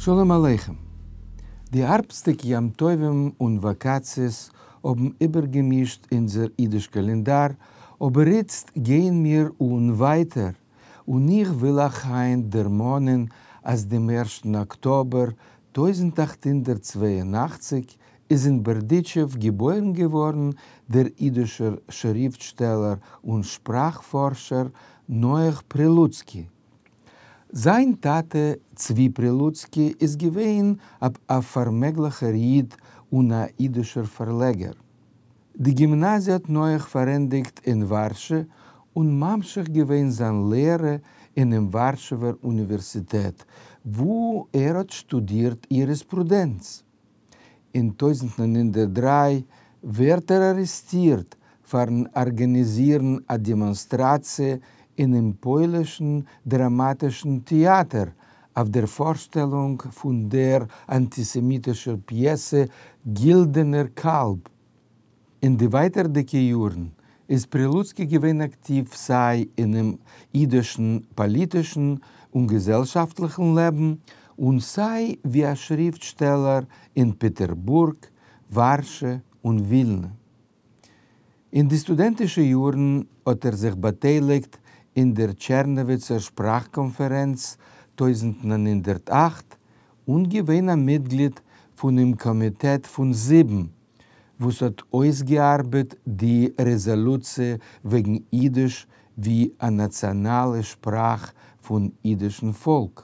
שלום עליכם. די הארבסטיגע יום טובים און וואקאציעס האבן איבערגעמישט אונזער אידיש קאלענדאר, אבער איצט גייען מיר אן ווייטער, און איך וויל אייך היינט דערמאנען אז דעם ערשטן אקטאבער 1882 איז אין בארדיטשוב געבוירן געווארן דער אידישער שריפטשטעלער און שפראך-פארשער נח פרילוצקי. זיין טאטע צבי פרילוצקי איז געווען א פארמעגליכער איד און א אידישער פארלעגער. די גימנאזיע האט נח פארענדיגט אין ווארשע און ממשיך געווען זיין לערע אינעם ווארשעווער אוניווערסיטעט וואו ער האט שטודירט יוריספרודענץ. אין 1903 ווערט ער ארעסטירט פארן ארגאניזירן א דעמאנסטראציע אינעם פוילישן דראמאטישן טעאטער אויף דער פארשטעלונג פון דער אנטיסעמיטישער פיעסע גילדענער קאלב. אין די ווייטערדיגע יארן איז פרילוצקי געווען אקטיוו סיי אינעם אידישן פאליטישן און געזעלשאפטליכן לעבן און סיי ווי א שריפטשטעלער אין פעטערבורג, ווארשע און ווילנע. אין די סטודענטישע יארן האט ער זיך באטייליגט אין דער טשערנאוויצער שפראך-קאנפערענץ 1908 און געווען א מיטגליד פונעם קאמיטעט פון זיבן, וואס האט אויסגעארבעט די רעזאלוציע וועגן אידיש ווי א נאציאנאלע שפראך פון אידישן פאלק.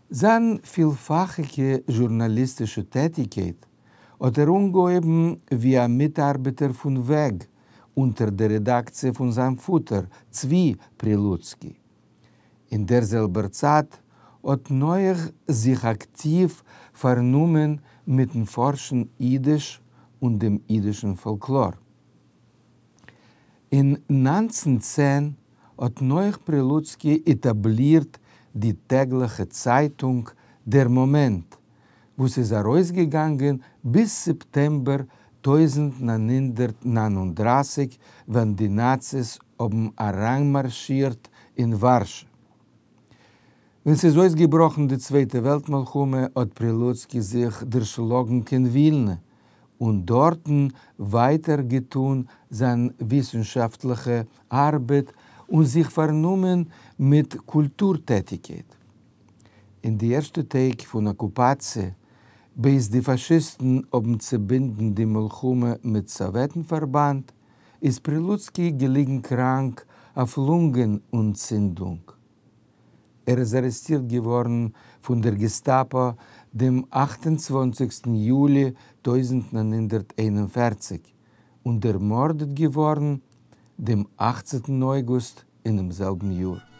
זיין פילפאכיגע זשורנאליסטישע טעטיקייט האט ער אנגעהויבן ווי א מיטארבעטער פון וועג אונטער דער רעדאקציע פון זיין פאטער צבי פרילוצקי. אין דער זעלבער צייט האט נח זיך אקטיוו פארנומען מיטן פארשן אידיש און דעם אידישן פאלקלאר. אין 1910 האט נח פרילוצקי עטאבלירט די טעגליכע צייטונג דער מאמענט, וואס איז ארויסגעגאנגען ביז סעפטעמבער 1939 ווען די נאציס האבן אריינמארשירט אין ווארשע. ווען ס'איז אויסגעבראכן די צווייטע וועלט מלחמה האט פרילוצקי זיך דערשלאגן קיין ווילנע און דארטן ווייטער געטון זיין וויסנשאפטליכע ארבעט און זיך פארנומען מיט קולטור טעטיקייט. אין די ערשטע טעג פון אקופאציע, בעת די פאשיסטן האבן צעבינדן די מלחמה מיט סאוועטן פארבאנד, איז פרילוצקי געליגן קראנק אויף לונגען אנצינדונג. ער איז ארעסטירט געווארן פון דער געסטאפא דעם 28 יולי 1941 און דערמארדעט געווארן דעם 18 אויגוסט אינעם זעלבן יאר.